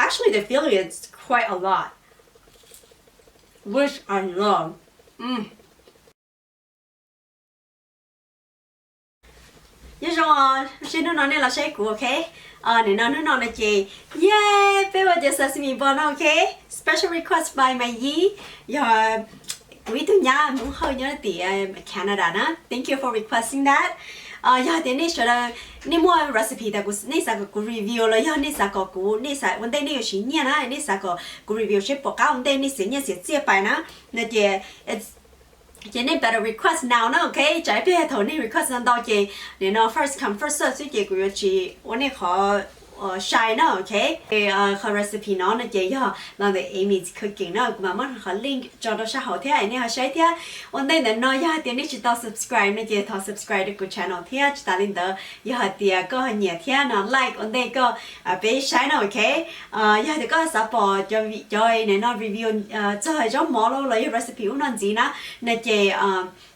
Actually, the filling is quite a lot, which I love. Nyob zoo, seb hnub no nej los saib kuv, ok. Nim no hnub no no ces, yay, peb ua cov sesame ball no, ok. Special request by Maiv Yij, yog kuv ib tug nyab Hmoob Hawj nyob tim Canada na. Thank you for requesting that. Yog tias nej sawv daws, nej muaj recipe tas kuv, nej xav kom kuv review los yog nej xav kom kuv, nej xav ua ntej nej yuav siv nyiaj na, nej xav kom kuv review seb puas qab ua ntej nej siv nyiaj siv txiaj pais na, no ces ces nej better request now na, ok. Tsam ib pliag thaum nej request ntau ntau ces nim no first come first serve xwb ces kuv yuav tsis ua nej qhov sai na, ok. Qhov recipe no no ces yog los ntawm Amy's Cooking na, kuv mam muab qhov link tso rau sab hauv thiab nej ho saib thiab. Ua ntej ntawm no yog hais tias nej tsis tau subscribe no ces thov subscribe rau kuv channel thiab. Tsis tas li ntawd yog hais tias koj nyiam thiab no like ua ntej koj peb saib na, ok. Yog hais tias koj xav pom cov nim no review txog zaub mov los los yog recipe ub no ntxiv na, no ces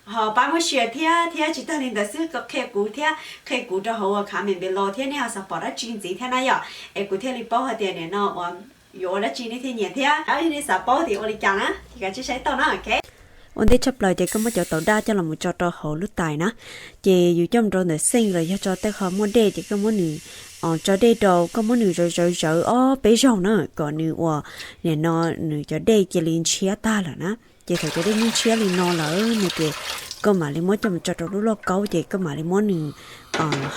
ho pab muab share thiab, thiab tsis tag li ntawd xwb koj qhia kuv thiab, qhia kuv rau hauv ua comment below thiab nej ho xav pom dab tsi ntxiv thiab na yom, es kuv thiaj li paub hais tias nim no ua yuav ua dab tsi nej thiaj nyiam thiab. Nej xav paub tias ua li cas na ces kav tsij saib tau na, ok. Ua ntej tshaj plaws ces koj muab cov taum daj coj los mus tso rau hauv lub tais na, ces yus coj mus rau ntawm sink los yog tso tej qhov muaj dej ces koj muab nws tso dej rau, koj muab nws zawv zawv zawv ob peb zaug na kom nws ua, nim no nws cov dej cia li ntshiab tag lawm na. Ces thaum cov dej ntshiab li no lawm no ces koj mam li muab coj mus tso rau lub lauj kaub ces koj mam li muab nws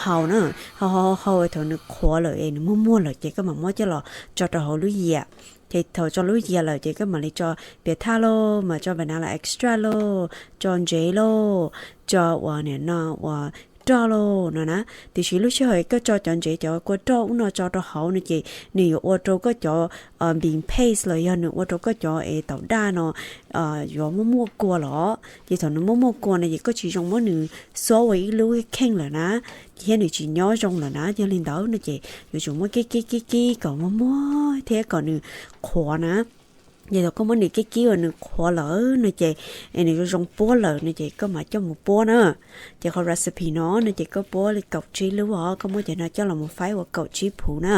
hau na, hau hau hau thaum nws qhuav lawm es nws muag muag lawm ces koj mam muab coj los tso rau hauv lub yias. Ces thaum tso lub yias lawm ces koj mam li tso piam thaj lauj, mam tso vanilla extract lauj, tso ntsev lauj, tso uas nim no uas roj lauj no na. Tiam sis lub sij hawm koj tso cov ntsev cov kua roj ub no tso rau hauv no ces nws yuav ua rau koj cov bean paste los yog nws ua rau koj cov es taum daj no yuav muaj muaj kua los. Ces thaum nws muaj muaj kua no ces koj tsis zoo muab nws xuab ua ib lub kheej lawm na, ces thiab nws tsis nyob zoo lawm na. Yog li ntawd no ces yuav tsum muab kib kib kib kib kom muag muag thiab kom nws qhuav na. Ces thaum koj muab nws kib kib uas nws qhuav lawm no ces es nws zoo zoo puab lawm no ces koj mam coj mus puab na. Ces qhov recipe no no ces koj puab li kaum tsib lub os, koj muab cov no coj los mus faib ua kaum tsib phuv na.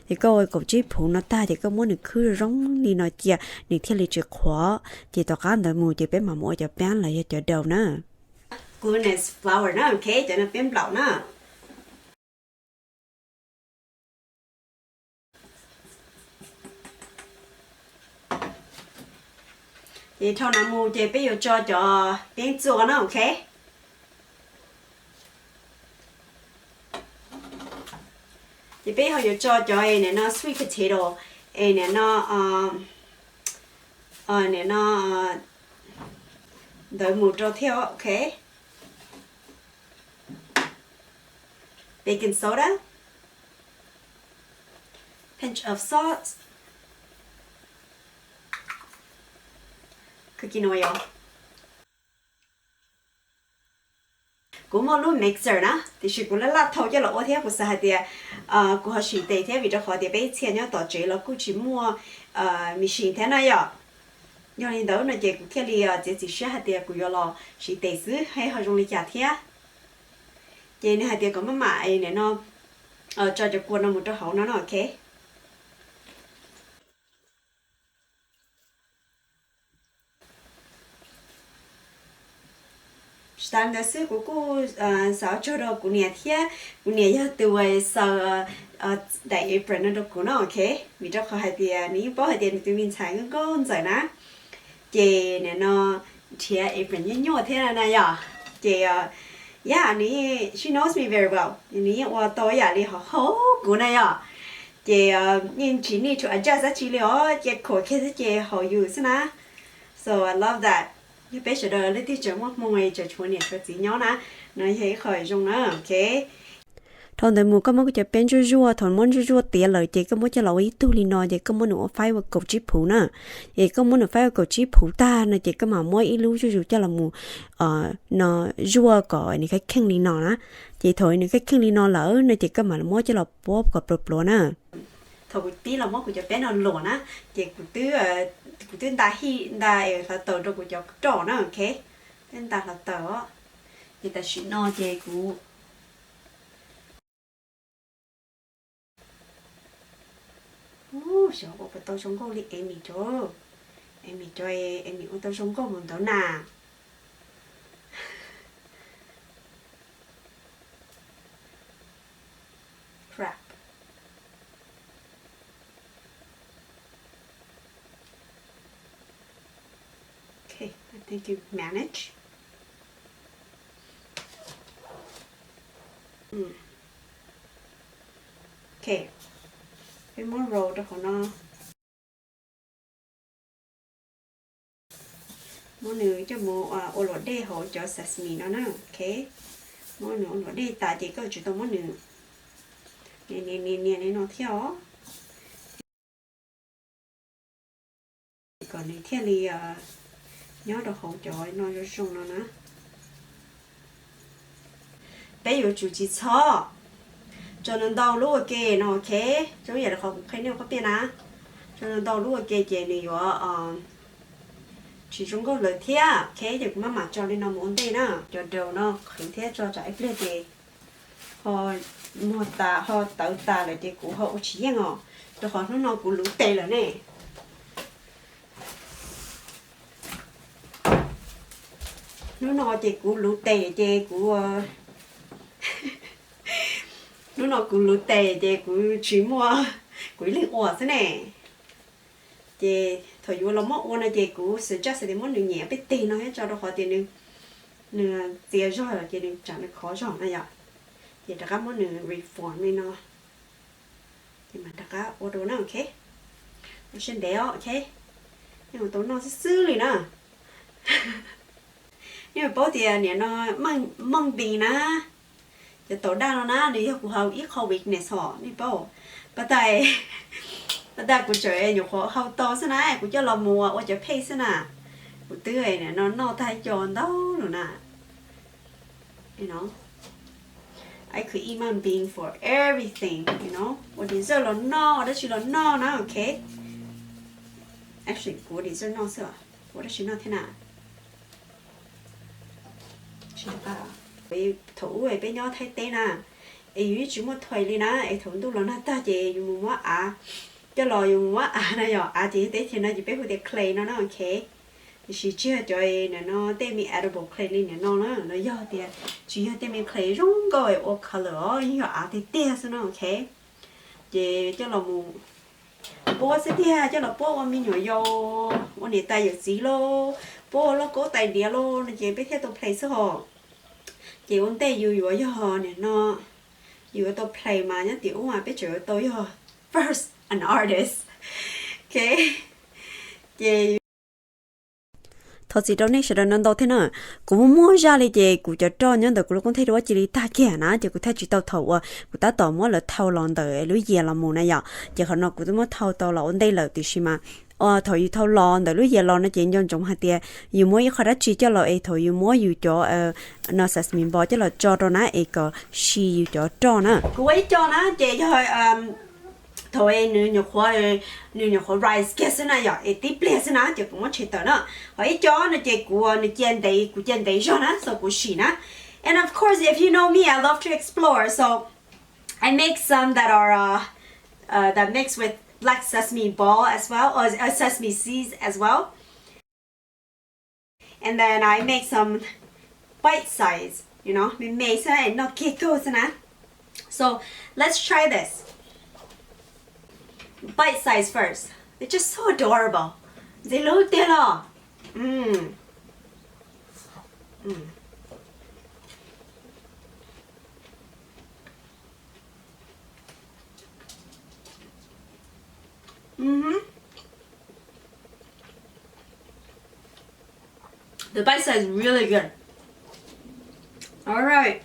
Ces koj ua kaum tsib phuv no tag ces koj muab nws khwb zoo zoo li no cia nws thiaj li tsis qhuav. Ces tom qab ntawd mus ces peb mam mus ua cov peb los yog cov dough na. Glutinous flour na, ok, cov no peb nplaum na. Ces dhau no mus ces peb yuav tso cov peeb txua na, ok. Ces peb ho yuav tso cov nim no sweet potato es nim no, nim no ntawd mus rau thiab, ok. Baking soda, pinch of salt, cooking oil. Kuv muaj lub mixer na, tiam sis kuv laj laj thau coj los ua thiab kuv xav hais tias kuv ho sim tes thiab vim rau qhov tias peb ib txhia nyob tom tsev los kuj tsis muaj machine thiab na yom. Yog li ntawd no ces kuv thiaj li txiav txim siab hais tias kuv yuav los sim tes xwb, ho zoo li cas thiab. Ces nws hais tias kom maj mam nim no tso cov kua no mus rau hauv no no, ok. Tsis tas ntawd xwb kuv kuj xav ua tsaug rau kuv niam thiab, kuv niam yog tus uas xaws daim apron no rau kuv no, ok. Vim rau qhov hais tias nws yeej paub hais tias nws tus me ntxhais nkauj nkauj ntxawm na, ces nim no nrhiav apron nyuaj nyuaj thiab na yom. Ces yeah, nws, she knows me very well, nws yeej ua tau ib yam li hauv hauv kuv na yom. Ces yeej tsis need to adjust dab tsi li os, cia khuam kiag xwb ces haum yus xwb na. So I love that. Yog peb sawv daws leej twg tseem muaj hmoo es tseem tshuav niam tshuav txiv nyob na, no yog ib qho zoo na, ok. Dhau ntawd mus koj muab koj cov peeb zuaj zuaj, thaum muab zuaj zuaj tiav lawm ces koj muab coj los ua ib tug li no ces koj muab nws ua faib ua kaum tsib phuv na. Ces koj muab nws faib ua kaum tsib phuv tag no ces koj mam muab ib lub zuj zus coj los mus no zuaj kom nws kheej kheej li no na. Ces thaum nws kheej kheej li no lawm no ces koj mam muab coj los puab kom pluav pluav na. Thaum kuv tib los muab kuv cov peeb no luam na, ces kuv twb, kuv twb nta hij nta es hluav taws rau kuv cov roj na, ok. Twb nta hluav taws os. Ces tam sim no ces kuv Xyov ua puas tau zoo nkauj li Amy cov, Amy cov, Amy ua tau zoo nkauj mus ntawd na. Crap. Okay, I think you manage. Okay, peb muab roll rau hauv no. Muab nws coj mus ua luam dej hauv cov sesame no na, okay. Muab nws ua luam dej tas ces koj tsis tau muab nws nias nias nias nias li no thiab os. Kom nws thiaj li nyob rau hauv cov no zoo zoo no na. Peb yuav tsum tsis txhob tso ntau ntau lub ua ke no, okay. Zoo yam li qhov kuv qhia nej ua qhov pej na, tso ntau ntau lub ua ke ces nws yuav tsis zoo nkauj lawm thiab, okay. Ces kuv maj mam tso li no mus ua ntej na. Cov dough no qhwv thiab tso tsam ib pliag ces ho muag tas ho tawv tas lawm ces kuv ho ua tsis yeej os, rau qhov hnub no kuv luv tes lawm ne. Hnub no ces kuv luv tes ces kuv, hnub no kuv luv tes ces kuv tsis muaj, kuv ib leeg ua xwb ne. Ces thaum yuav los muab ua no ces kuv suggest tias muab nws nyem peb teg no thiab tso, rau qhov tias nws, nws txias zog ces nws tsam nws khov zog na yom. Ces rov qab muab nws reform li no, ces mam rov qab ua dua na, okay. Ua siab ntev os, okay. Nej mus tau noj xwb xwb li na. Nej paub tias nim no mung bean na, cov taum daj no na, nws yog kuv hauv ib qho weakness hos nej paub. Pas tas, pas tas kuv tseem nyuam qhuav hau tau xwb na, kuv coj los mus ua cov pej xwb na. Kuv twb nim no noj tag ib co ntau lawm na. You know, I could eat mung bean for everything, you know. Ua dessert los noj, ua dab tsi los noj na, okay. Actually, kuv ua dessert noj xwb os, kuv ua dab tsi noj thiab na. Thaum ub peb nyob Thaib teb na, es yus yeej tsis muaj toilet li na, es thaum ntuj los nag tag ces yus mus muab av coj los, yus mus muab av na yom, av ces yog teb chaws no ces peb hu tias clay no na, okay. Tiam sis tsis yog cov nim no tej me edible clay li nim no na, no yog tias tsis yog tej me clay zoo nkauj ua color os, yeej yog av tiag tiag xwb no, okay. Ces coj los mus puab xwb tiag, coj los puab ua me nyuam yaus, ua niam tais yawm txiv lauj, puab ua lauj kaub tais diav lauj no ces peb thiaj tau play xwb hos. Ces ua ntej yus yuav yog nim no, yus yuav tau play mas nyob tim ub mas peb tseem yuav tau yog first an artist. Okay. Ces thov txim rau nej sawv daws no ntau thiab na. Kuv muaj muaj zaj li ces kuv cov roj nyob ntawm kuv lub koob thaij duab cia li tag kiag na, ces kuv thaij tsis tau thaum uas kuv tab tom muab lawv thau los ntawm lub yias los mus na yom. Ces qhov no kuv twb muab thau tau los ua ntej lawm tiam sis mas thaum yus thau los ntawm lub yias los no ces nco ntsoov hais tias yus muab ib qho dab tsi coj los es thaum yus muab yus cov no sesame balls coj los tso rau na es kom si yus cov roj na. Kuv ua ib co na ces yog thaum nws nyuam qhuav, nws nyuam qhuav rise kiag xwb na yom, es tib pliag xwb na ces kuv muab tshem tawm na. Ho ib co no ces kuv nws cia ntev, kuv cia ntev zog na, so kuv sim na. And of course, if you know me, I love to explore, so I make some that are uh, uh, that mix with black sesame ball as well, or uh, sesame seeds as well. And then I make some bite size, you know, me me xwb, noj kiag kawg xwb na. So let's try this. Bite size first. They're just so adorable. Ntxim hlub tiag los. Mm. Mm. Mm-hmm. The bite size is really good. All right.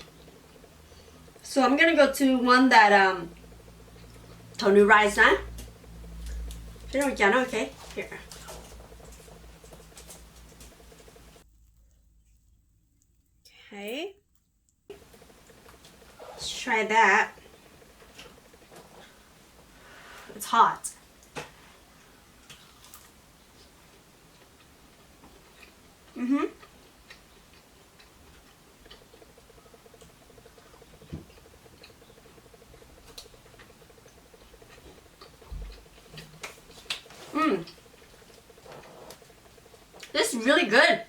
So I'm gonna go to one that um, thaum nws rise na. Thế rồi chả nó okay. Here. Okay. Let's try that. It's hot. Mm-hmm. This is really good.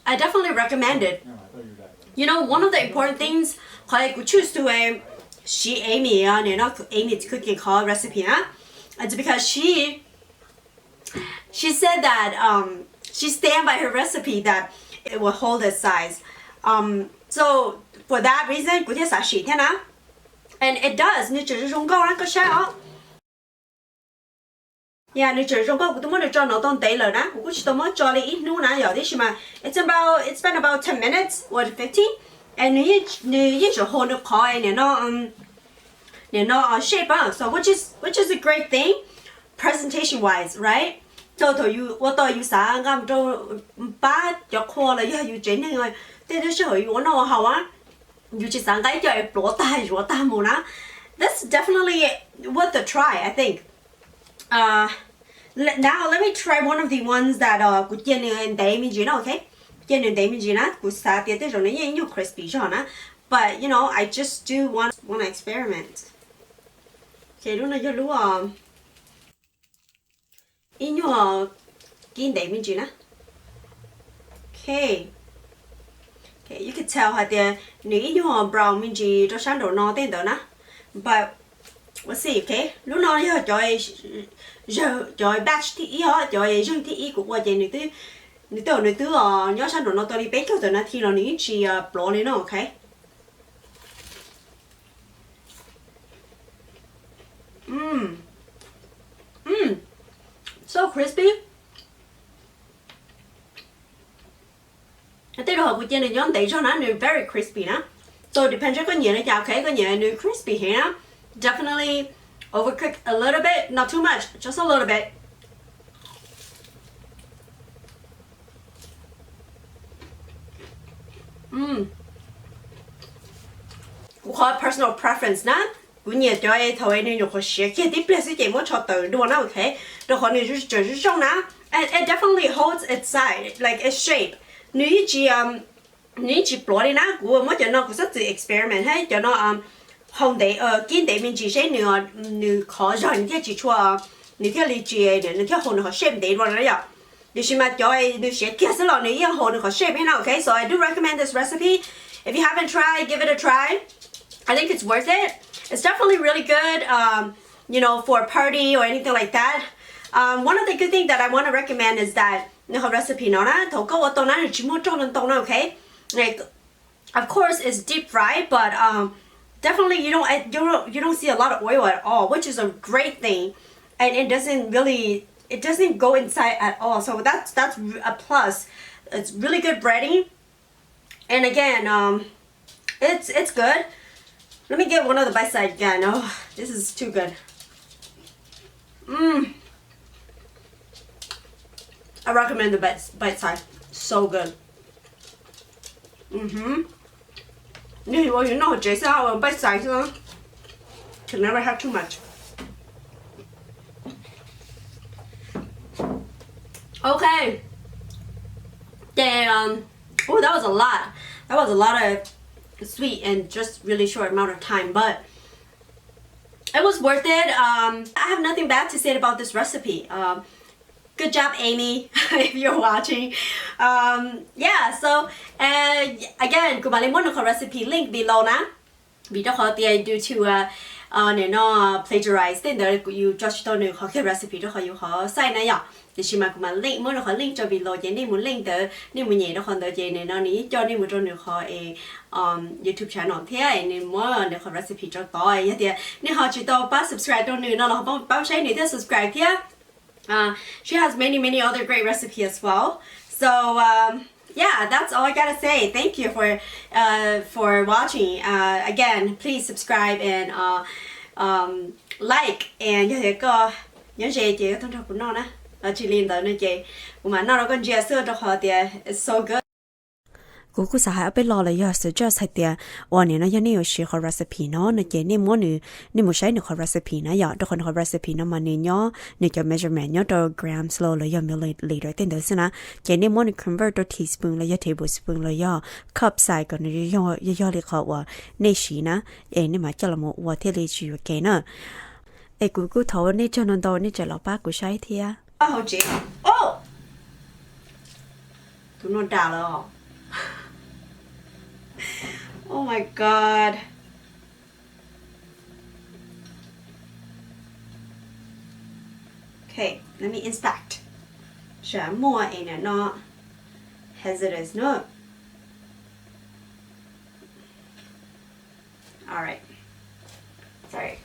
I definitely recommend it. You know, one of the important things, qhov kuv choose to siv Amy, uh, you know, Amy's cooking called recipe, huh? It's because she she said that um she stand by her recipe that it will hold its size. Um, so for that reason, kuv thiaj xav siv thiab na. And it does, nws tseem zoo nkauj na, koj saib os. Yeah, nws tseem zoo nkauj, kuv twb muab nws tso no tau ntev lawm na, kuv kuj tsis tau muab tso li ib hnub na yom, tiam sis mas it's about, it's been about ten minutes or fifteen, and nws yeej, nws yeej tseem hold nws qhov, nim no, nim no shape, so which is, which is a great thing, presentation wise, right? So thaum yus ua tau yus xav nqa mus rau pab cov qhua los yog yus tsev neeg, tej lub sij hawm yus ua noj ua haus, yus tsis xav nqa ib co es pluav tag yuav tag mus na. That's definitely worth a try, I think. Uh, le- now let me try one of the ones that uh, kuv cia nws ntev me ntsis na, okay? Kuv cia nws ntev me ntsis na, kuv xav tias tej zaum nws yeej ib nyuag crispy zog na. But you know, I just do want, want to experiment. Okay, lub no yog lub uh, ib nyuag kib ntev me ntsis na. Okay. Okay, you could tell hais tias nws ib nyuag brown me ntsis rau sab nraum no tej ntawd na. But we'll see, okay? Lub no yog cov, cov batch thib ib os, cov zeeg thib ib kuv ua ces nws twb, nws twb, nws twb nyob sab nraum no tau li peb caug tawm nas this los nws yeej tsis pluav li no, okay? Mm. Mm. So crispy. Tej zaum kuv cia nws nyob ntev zog na, nws very crispy na. So depends koj nyiam li cas, okay, koj nyiam nws crispy heev na, definitely overcook a little bit, not too much, just a little bit. Mm. Kuv qhov personal preference na, kuv nyiam cov thaum nws nyuam qhuav siav kiag tib pliag xwb ces muab tsho tawm dua na, okay, rau qhov nws tseem zoo zoo na. And it definitely holds its size, like its shape. Nws yeej tsis, nws yeej tsis pluav li na. Kuv muab cov no kuv xav txwm experiment thiab, cov no hau ntev, kib ntev me ntsis seb nws, nws qhov zog nws thiaj tsis tshua, nws thiaj li tsis, nws thiaj hold nws qhov shape ntev dua na yom. Tiam sis mas cov nws siav kiag xwb los nws yeej hold nws qhov shape heev na, okay? So I do recommend this recipe. If you haven't tried, give it a try. I think it's worth it. It's definitely really good, um, you know, for a party or anything like that. Um, one of the good things that I want to recommend is that nws qhov recipe no na, thaum koj ua tau na nws tsis muaj roj ntau ntau na, okay? Like, of course, it's deep fried, but um, definitely you don't, you don't, you don't see a lot of oil at all, which is a great thing. And it doesn't really, it doesn't go inside at all. So that's, that's a plus. It's really good breading. And again, um, it's, it's good. Let me get one of the bite size again. Oh, this is too good. Mm. I recommend the bite, bite size. So good. Mm-hmm. Nws ua yus noj hauv tsev xwb, ua bite size xwb. Can never have too much. Okay. Ces, um, oh, that was a lot. That was a lot of sweet in just really short amount of time, but it was worth it. Um, I have nothing bad to say about this recipe. Um, good job, Amy, if you're watching. Um, yeah, so, uh, again, kuv mam li muab nws qhov recipe link below na. Vim rau qhov tias due to, uh, nim no plagiarize tej ntawd yus tso tsis tau nws qhov kiag recipe rau qhov yus qhov site na yom. Tiam sis mas kuv mam link, muab nws qhov link tso below ces nej mus link ntawd, nej mus nyem rau qhov ntawd ces nim no nws yeej coj nej mus rau nws qhov, um, YouTube channel thiab nws muab nws qhov recipe rau tod. Yog tias nej ho tsis tau pab subscribe rau nws no los ho pab saib nws thiab subscribe thiab. Uh, she has many, many other great recipe as well. So, um, yeah, that's all I gotta say. Thank you for, uh, for watching. Uh, again, please subscribe and, uh, um, like. And yog tias koj nyob ze ces koj tuaj nrog kuv noj na. Tsis li ntawd no ces kuv mam noj rau koj ntsia xwb rau qhov tias it's so good. Kuv kuj xav hais ob peb lo los yog suggest hais tias uas nim no yog nej yuav siv qhov recipe no no ces nej muab nws, nej mus saib nws qhov recipe na yom, rau qhov nws qhov recipe no mas nws nyob nws cov measurement nyob rau grams los los yog milliliter tej ntawd xwb na. Ces nej muab nws convert rau teaspoon los yog tablespoon los yog cup size kom nws yog, yog li qhov uas nej siv na, es nej mam coj los mus ua thiaj li tsis yuam kev na. Es kuv kuj thov nej tsaug ntau ntau nej tseem los pab kuv saib thiab. Hauv tsev. Tus no dam lawm. Oh my god. Okay, let me inspect. Tsam muaj es nim no hazardous no. All right. Sorry.